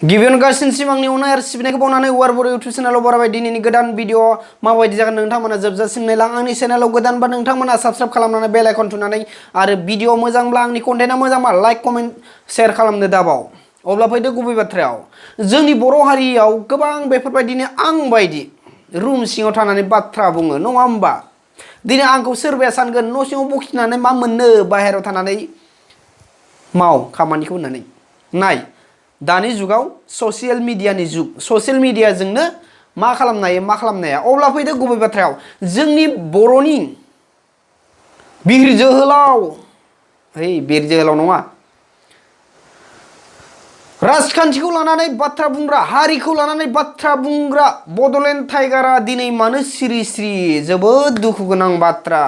गिबियावनो गासिनसिम आंनि अननाय आरो सिबिनायखौ बावनानै बर' इउटिउब चेनेलाव बरायबाय। दिनैनि गोदान भिडिअ माबायदि जागोन नोंथांमोना जोबजासिम नायलां। आंनि चेनेलाव गोदानबा नोंथांमोना साबस्क्राइब खालामनानै बेल आइकन थुनानै आरो भिडिअ मोजांब्ला आंनि कन्टेन्टआ मोजांबा लाइक कमेन्ट शेयार खालामनो दाबाव। अब्ला फैदो गुबै बाथ्रायाव। जोंनि बर' हारियाव गोबां बेफोरबायदिनो आं बायदि रुम सिङाव थानानै बाथ्रा बुङो नङा होमबा? दिनै आंखौ सोरबाया सानगोन न' सिङाव बखिनानै मा मोननो बाहेरायाव थानानै माव खामानिखौ होननानै। नाय दानि जुगाव ससियेल मिडियानि जुग, ससियेल मिडियाजोंनो मा खालामनो हायो मा खालामनो हाया। अब्ला फैदो गुबै बाथ्रायाव। जोंनि बर'नि बिर जोहोलाव, बिर जोहोलाव नङा, राजखान्थिखौ लानानै बाथ्रा बुंग्रा, हारिखौ लानानै बाथ्रा बुंग्रा बड'लेण्ड टाइगारा दिनै मानो सिरि सिरि? जोबोद दुखु गोनां बाथ्रा।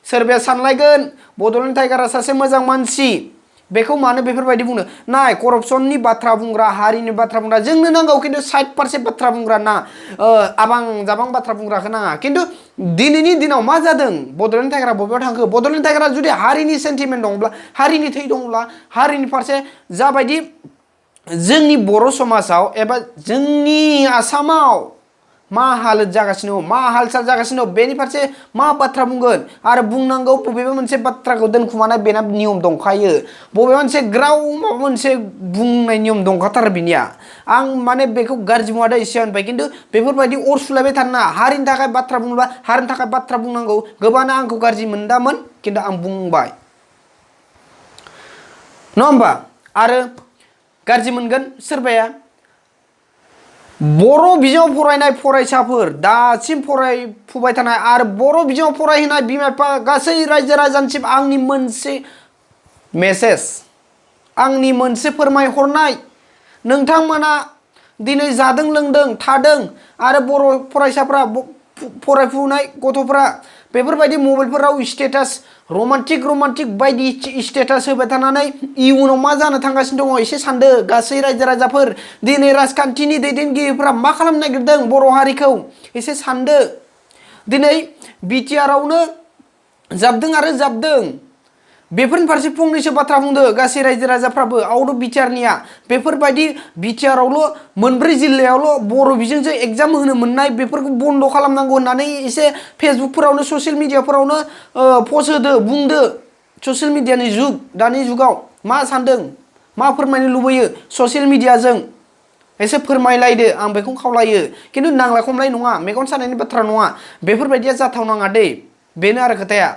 सोरबाया सानलायगोन बड'लेण्ड टाइगारा सासे मोजां मानसि, बेखौ मानो बेफोरबायदि बुंनो? नाय करपसननि बाथ्रा बुंग्रा, हारिनि बाथ्रा बुंग्रा जोंनो नांगौ, खिन्थु 60% बाथ्रा बुंग्रा ना, आबां जाबां बाथ्रा बुंग्राखौ नाङा। खिन्थु दिनैनि दिनाव मा जादों? बड'लेण्ड टाइगारा बबेयाव थांखो? बड'लेण्ड टाइगारा जुदि हारिनि सेन्टिमेन्ट दंब्ला, हारिनि थै दंब्ला, हारिनि फारसे जाबायदि जोंनि बर' समाजाव एबा जोंनि आसामाव मा हालोद जागासिनो दं, मा हाल साल जागासिनो दं, बेनि फारसे मा बाथ्रा बुंगोन? आरो बुंनांगौ बबेबा मोनसे बाथ्राखौ दोनखुमानाय बेना नियम दंखायो। बबेबा मोनसे ग्राव माबा मोनसे बुंनाय नियम दंखाथारो बिनिया। आं माने बेखौ गाज्रि बुङा दै एसे होनबाय, खिन्थु बेफोरबायदि अर सुलायबाय थानो नाङा। हारिनि थाखाय बाथ्रा बुङोब्ला हारिनि थाखाय बाथ्रा बुंनांगौ। गोबाङानो आंखौ गाज्रि मोनदामोन, खिन्थु आं बुंबाय नङा होमबा? आरो गाज्रि मोनगोन सोरबाया। बर' बिजोङाव फरायनाय फरायसाफोर, दासिम फरायफुबाय थानाय आरो बर' बिजोङाव फरायहोनाय बिमा बिफा गासै रायजो राजानिसिम आंनि मोनसे मेसेज, आंनि मोनसे फोरमायहरनाय। नोंथांमोना दिनै जादों लोंदों थादों आरो बर' फरायसाफ्रा फरायफुनाय गथ'फ्रा बेफोरबायदि मबाइलफोराव स्टेटास रमान्टिक बायदि स्टेटास होबाय थानानै इयुनाव मा जानो थांगासिनो दङ एसे सानदो गासै रायजो राजाफोर। दिनै राजखान्थिनि दैदेनगिरिफोरा मा खालामनो नागिरदों बर' हारिखौ एसे सानदो। दिनै बिटिआरआवनो जाबदों आरो जाबदों, बेफोरनि फारसे फंनैसो बाथ्रा बुंदो गासै रायजो राजाफ्राबो। आउट अफ बिटिआरनिया बेफोरबायदि बिटिआरआवल' मोनब्रै जिल्लायावल' बर' बिजोंजों एग्जाम होनो मोननाय, बेफोरखौ बन्द' खालामनांगौ होननानै एसे फेसबुकफोरावनो ससियेल मिडियाफोरावनो पस्ट होदो, बुंदो। ससियेल मिडियानि जुग, दानि जुगाव मा सानदों, मा फोरमायनो लुबैयो ससियेल मिडियाजों एसे फोरमायलायदो, आं बेखौ खावलायो। खिन्थु नांलाय खमलाय नङा, मेगन सानायनि बाथ्रा नङा, बेफोरबायदिया जाथावनाङा दै। बेनो आरो खोथाया।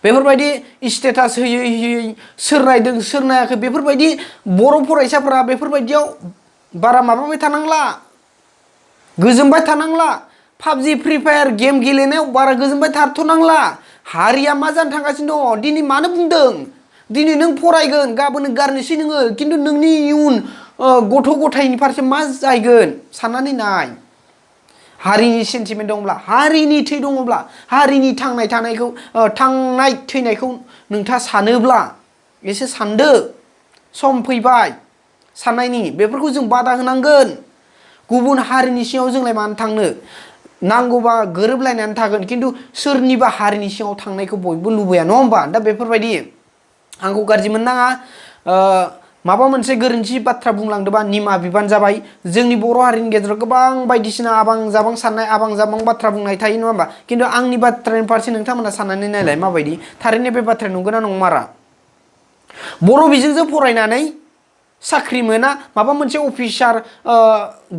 बेफोरबायदि स्टेटास होयै सोर नायदों सोर नायाखै, बेफोरबायदि बर' फरायसाफोरा बेफोरबायदियाव बारा माबाबाय थानांला, गोजोनबाय थानांला। पाबजि फ्रि फायार गेम गेलेनायाव बारा गोजोनबाय थाथ'नांला। हारिया मा जानो थांगासिनो दङ? दिनै मानो बुंदों? दिनै नों फरायगोन, गाबोन गारनोसै नोङो, खिन्थु नोंनि इयुन गथ' गथायनि फारसे मा जाहैगोन साननानै नाय। हारिनि सेन्टिमेन्ट दंब्ला, हारिनि थै दङब्ला, हारिनि थांनाय थैनायखौ नोंथाङा सानोब्ला एसे सानदो। सम फैबाय साननायनि, बेफोरखौ जों बादा होनांगोन। गुबुन हारिनि सिङाव जोंलाय मानो थांनो? नांगौबा गोरोबलायनानै थागोन, खिन्थु सोरनिबा हारिनि सिङाव थांनायखौ बयबो लुबैया नङा होमबा? दा बेफोरबायदि आंखौ गाज्रि मोननाङा। माबा मोनसे गोरोन्थि बाथ्रा बुंलांदोंबा निमाहा बिबान जाबाय। जोंनि बर' हारिनि गेजेराव गोबां बायदिसिना आबां जाबां साननाय, आबां जाबां बाथ्रा बुंनाय थायो नङा होमबा? खिन्थु आंनि बाथ्रानि फारसे नोंथांमोना साननानै नायलाय माबायदि? थारैनो बे बाथ्राया नंगौना नंमारा? बर' बिजोंजों फरायनानै साख्रि मोना, माबा मोनसे अफिसार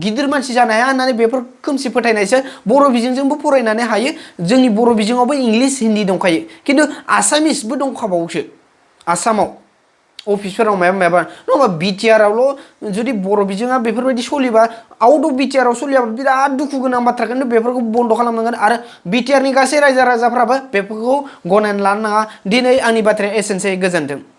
गिदिर मानसि जानो हाया होननानै बेफोर खोमसि फोथायनायसो। बर' बिजोंजोंबो फरायनानै हायो। जोंनि बर' बिजोङावबो इंलिस हिन्दी दंखायो, खिन्थु आसामिसबो दंखाबावोसो। आसामाव अफिसफोराव माबा नङाबा बिटिआरआवल' जुदि बर' बिजोङा बेफोरबायदि सोलिबा, आउट अफ बिटिआरआव सोलियाबा बिराद दुखु गोनां बाथ्रा। खिन्थु बेफोरखौ बन्द' खालामनांगोन आरो बिटिआरनि गासै रायजो राजाफ्राबो बेफोरखौ गनायनानै लानो नाङा। दिनै आंनि बाथ्राया एसेनोसै, गोजोन्थों।